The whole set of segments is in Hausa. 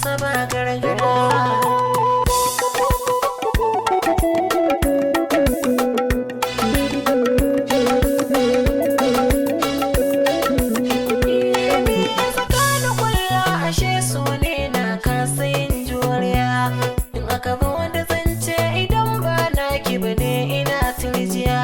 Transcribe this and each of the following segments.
sa ba gargada. Me ya saka ni kwalla, ashe so ne na kasa yin juriya. In aka zo da zance idan ba naki bane ina turjiya.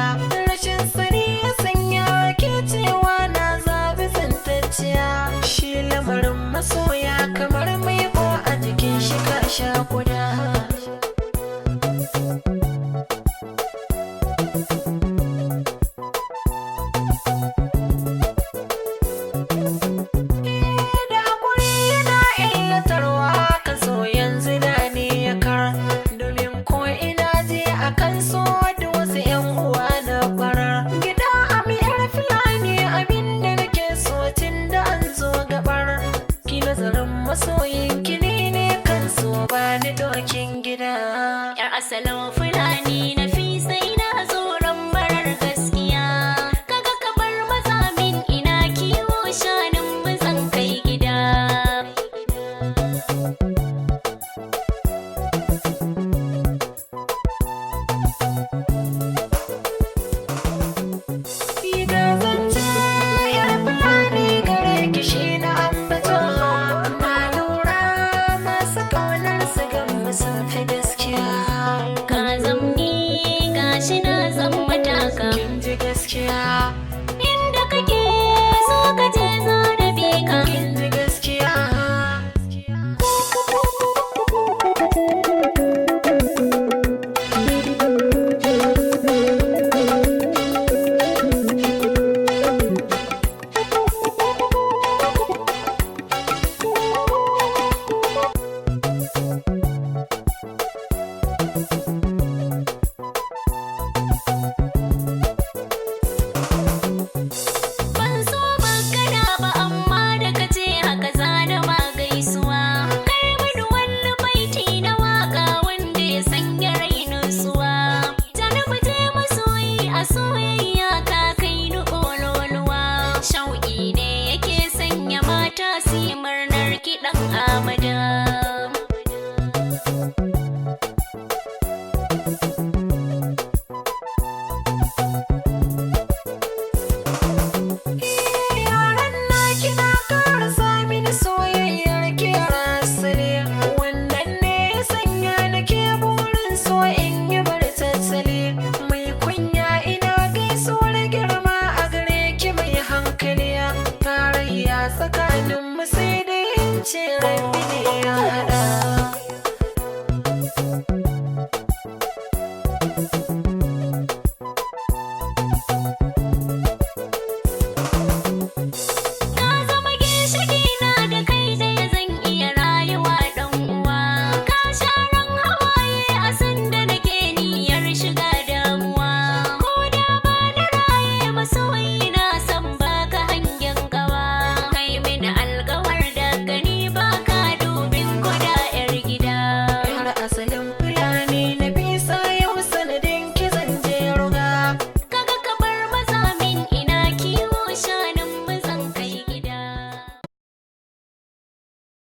Rashin sani ya sanya ke cewa na zabi zantacciya. Shi lamarin masoya kamar mai ko a jikin shi ka sha kuda. Da hakuri yana illatarwa kan so, yanzu da ni ya kar, domin ko ina je akan so da wasu yan uwa na barar gida a miyar Fulani. Abinda nake so, tun da an zo gabar ki, nazarin masoyin ki ne, ne kan so ba ni dokin gida. Yar asalin Fulani na fi sai na tsoron marar gaskiya. Kaga kamar mazamin ina kiwo shanun mazan kai gida. Ga zance yar Fulani gare ki shi na ambato. Na lura masu ƙaunar su gamma sun fi gaskiya. Ka zamni gashi na zan mataka. Kin ji gaskiya. Inda kake so ka je za na bi ka. Kin ji gaskiya. Ban so magana ba, amma da ka ce haka zana ma gaisuwa. Kai mini wani baiti na waka wanda ya sanya rai nutsuwa. Tare mu je masoyi, a soyayya ka kai ni ƙololuwa. Shauƙi ne yake sanya mata su yi murnar kiɗan Amada. Yaran na kina karasa mini soyayyar kira asali. Wannan ne ya sanya nake burin so in yi bar tattali. Mai kunya, ina gaisuwar girma a gare ki mai hankali. Tarayya tsakanin mu sai dai in ce rabbi ne ya haɗa.